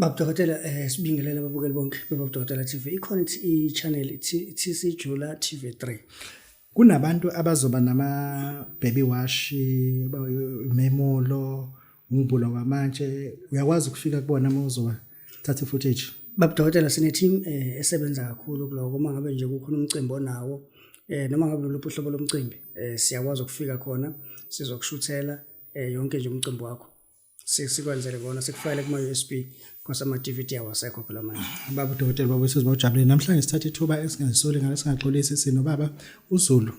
Baba Dokotela, sibingelele ababukeli bonke beBaba Dokotela TV. Ikhona i-channel TC Jula TV3. Kunabantu abazoba nama baby wash, memulo, umbulo kwamanje, uyakwazi ukufika kubona uma uzoba thatha footage? Baba Dokotela, sine team esebenza kakhulu kuloko. Uma ngabe nje kukhona umcimbi onawo, noma ngabe luphi uhlobo lomcimbi, siyakwazi ukufika khona sizokushuthela yonke nje umcimbi wakho. Sikwenzele kona, sikufakele kuma USB, because ama DVD awasekho phela manje. Baba Dokotela, baba usizwe bawujabulile. Namhlanje sithatha ithuba esingazisoli ngalo, singaxolisi, sinobaba uZulu.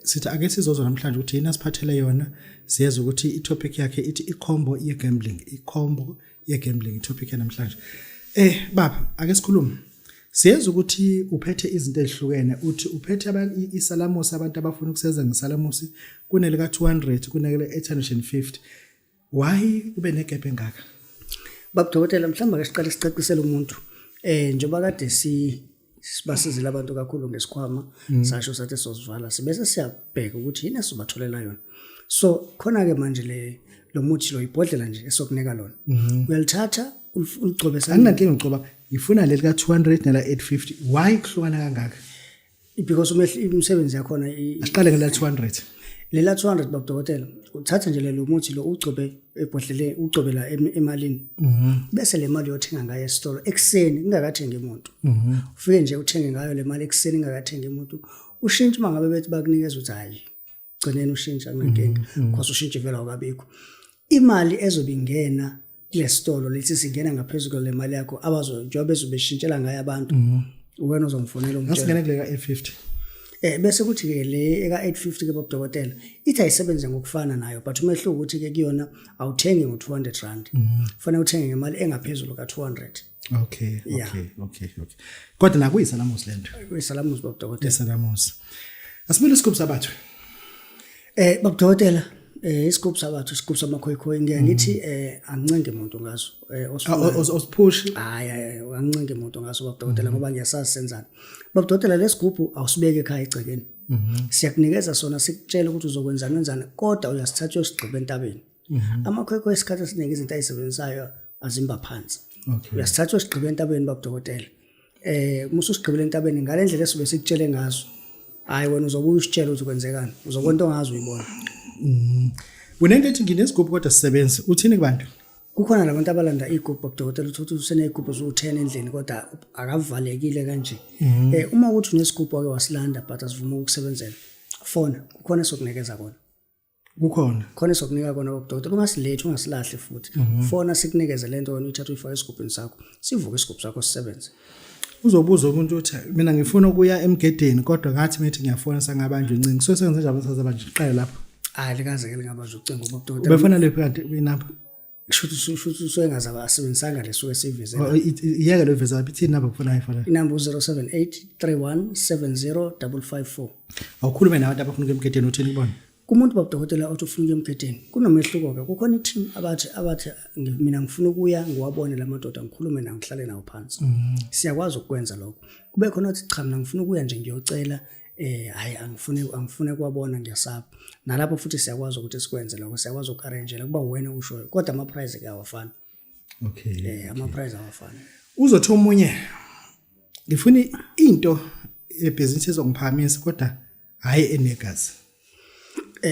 Sithi ake sizozwa namhlanje ukuthi yini asiphathele yona. Siyeza ukuthi i-topic yakhe ithi i-combo ye-gambling, i-combo ye-gambling i-topic yanamhlanje. Baba, ake sikhulume. Siyeza ukuthi uphethe izinto ezihlukene, uthi uphethe isalamusi, abantu abafuna ukusenza ngesalamusi, kunelika 200, kunele 850. Why kube negap engaka? Baba Dokotela, mhlawumbe ake siqale sicacisele umuntu. Njengoba kade si sibasizile abantu kakhulu ngesikhwama, sasho sathi sozivala, sibese siyabheka ukuthi yini esizobatholela yona. So khona ke manje le lo muthi lo, ibhodlela nje esokunika lona. Uyalithatha, uligcobe esandleni. Anginankinga ucoba, ngifuna leli ka 200 nela 850. Why kuhlukana kangaka? Because imisebenzi yakhona Asiqale ngela 200. Lela 200, baba Dokotela, uthatha nje lelo muthi lo, ugcobe ebhodleleni, ugcobe la emalini. Bese le mali uyothenga ngayo esitolo ekuseni kungakathengi umuntu. Ufike nje uthenge ngayo le mali ekuseni kungakathengi umuntu. Ushintshe, uma ngabe bethi bakunikeza ukuthi hayi, gcineni ushintsha, kunenkinga, because ushintshe vele awukabikho. Imali ezobe ingena kulesitolo lethi singena ngaphezulu kwale mali yakho abazo njengoba bezobe beshintshela ngayo abantu, wena uzongifonela ungitshele. Asingene kule ka 850. Bese kuthi ke le eka 850 ke, baba Dokotela, ithi ayisebenze ngokufana nayo, but umehluko ukuthi ke kuyona awuthengi ngo200 rand. Kufanele uthenge ngemali engaphezulu ka200. Okay. Kodwa nakuyisalamusi lento. Kuyisalamusi, baba Dokotela. Isalamusi. Asibile isigubhu sabathu. Baba Dokotela, isigubhu sabathu, isigubhu samakhoyikhoi, ngiye ngithi angincenge umuntu ngaso. Osifunayo. Osiphushi. Hayi hayi, angincenge umuntu ngaso, baba Dokotela, ngoba ngiyasazi senzani. Baba Dokotela, lesigubhu awusibeke ekhaya egcekeni. Siyakunikeza sona, sikutshela ukuthi uzokwenzani, wenzani, kodwa uyasithatha uyosigqiba entabeni. Amakhwekhwe isikhathi esiningi izinto ayisebenzisayo azimba phansi. Uyasithatha uyosigqiba entabeni, baba Dokotela. Uma ususigqibile entabeni ngale ndlela esibe sikutshele ngazo, hayi, wena uzobuya usitshele ukuthi kwenzekani, uzobona into ongazi uyibona. Kunento ethi nginesigubhu kodwa sisebenzi. Uthini kubantu? Kukhona labantu abalanda igubhu, baba Dokotela, uthi useneyigubhu ziwu-10 endlini kodwa akavalekile kanje. Uma ukuthi unesigubhu wake wasilanda but asivuma ukukusebenzela, fona, kukhona esokunikeza kona. Kukhona. Khona esokunika kona, baba Dokotela, ungasilethi, ungasilahle futhi. Fona sikunikeze lento, wena uyithathe uyifake esigubhini sakho, sivuke isigubhu sakho sisebenze. Uzobuza umuntu uthi mina ngifuna ukuya emgedeni, kodwa ngathi mithi ngiyafona sangabanjwa incingo. So senze njalo sazabanjwa iqale lapho. Hayi, likaze ke lingabanjwa ucingo, baba Dokotela. Ubefuna lephi kanti inamba? Shuthi usuke engazaba asebenzisanga lesuke siyiveze. Oh, iyeke lo iveza lapha, ithini inamba kufuna ayifona? Inamba u-078 31 70 554. Awukhulume nabantu abafuna ukuya emgedeni, uthini kubona? Kumuntu, baba Dokotela, othi ufuna ukuya emgedeni, kunomehluko-ke. Kukhona i-team abathi mina ngifuna ukuya ngiwabone la madoda, ngikhulume nawo, ngihlale nawo phansi. Siyakwazi ukukwenza lokho. Kube khona othi cha, mina ngifuna ukuya nje ngiyocela, hayi, angifune kuwabona, ngiyasaba. Nalapho futhi siyakwazi ukuthi sikwenze lokho, siyakwazi uku-arrangela kuba wena ushoyo, kodwa ama-price ke awafani. Ama-price awafani. Uzothi omunye ngifuna into ebhizinisi ezongiphakamisa kodwa hayi enegazi.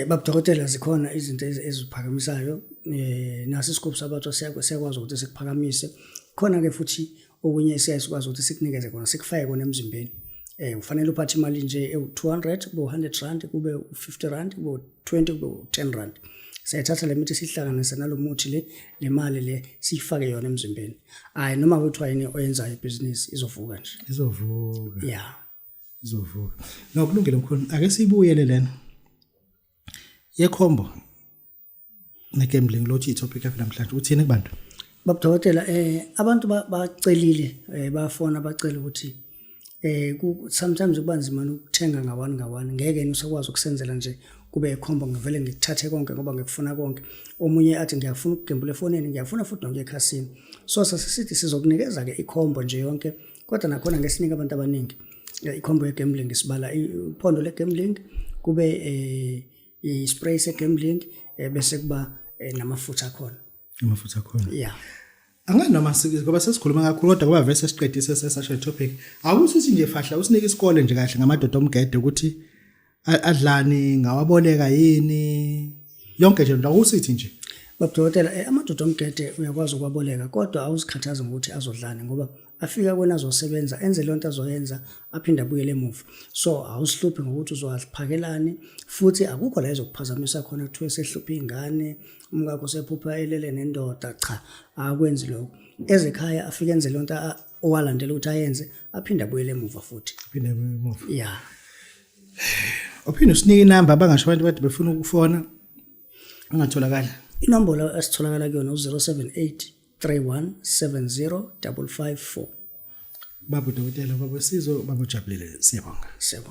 Baba Dokotela, zikhona izinto eziphakamisayo. Naso isigubhu sabantu siyakwazi ukuthi sikuphakamise. Khona ke futhi okunye siyaye sikwazi ukuthi sikunikeze kona, sikufake kona emzimbeni. Ufanele uphathe imali nje ewu-200, kube u-100 rand, kube u-50 rand, kube u-20, kube u-10 rand. Siyayithatha le mithi sihlanganise nalo muthi le mali le, siyifake yona emzimbeni. Hayi, noma kuthiwa yini oyenzayo ibhizinisi izovuka nje. Izovuka. Yeah. Izovuka. No, kulungile mkhulu. Ake sibuyele lena yekhombo negambling lothi i-topic yakho namhlanje. Uthini kubantu? Baba Dokotela, abantu bacelile, bafona bacela ukuthi sometimes kuba nzima ukuthenga nga-one nga-one, ngeke yena usakwazi ukusenzela nje kube ikhombo, ngivele ngikuthathe konke ngoba ngikufuna konke. Omunye athi ngiyafuna ukugembula efonini, ngiyafuna futhi nokuya ekhasini. So sasisithi sizokunikeza-ke ikhombo nje yonke, kodwa nakhona ngesinike abantu abaningi ikhombo ye-gambling. Sibala uphondo le-gambling, kube i-spray se-gambling, bese kuba namafutha akhona. Amafutha akhona. Yeah. Angani noma ngoba sesikhuluma kakhulu, kodwa kuba vese siqedise sesasho topic. Awusithi nje fahla usinike isikole nje kahle ngamadoda omgede ukuthi adlani, ngawaboleka yini, yonke nje into awusithi nje. Baba dokotela, amadoda omgede uyakwazi ukwaboleka, kodwa awuzikhathazi ngokuthi azodlani, ngoba afika kwena azosebenza, enze leyo nto azoyenza, aphinde abuyele emuva. So awusihluphi ngokuthi uzowaphakelani, futhi akukho la ezokuphazamisa khona kuthiwe sehluphe ingane, umkakho usephupha elele nendoda. Cha, akwenzi lokho. Ezekhaya afike enze leyo nto owalandela ukuthi ayenze, aphinde abuyele emuva futhi. Phinde emuva. Ya. Uphinde usinike inamba abangasho abantu bade befuna ukufona angatholakala. Inombolo esitholakala kuyona u-078 31 70 554. Baba udokotela, baba Sizo, baba ujabulile, siyabonga. Siyabonga.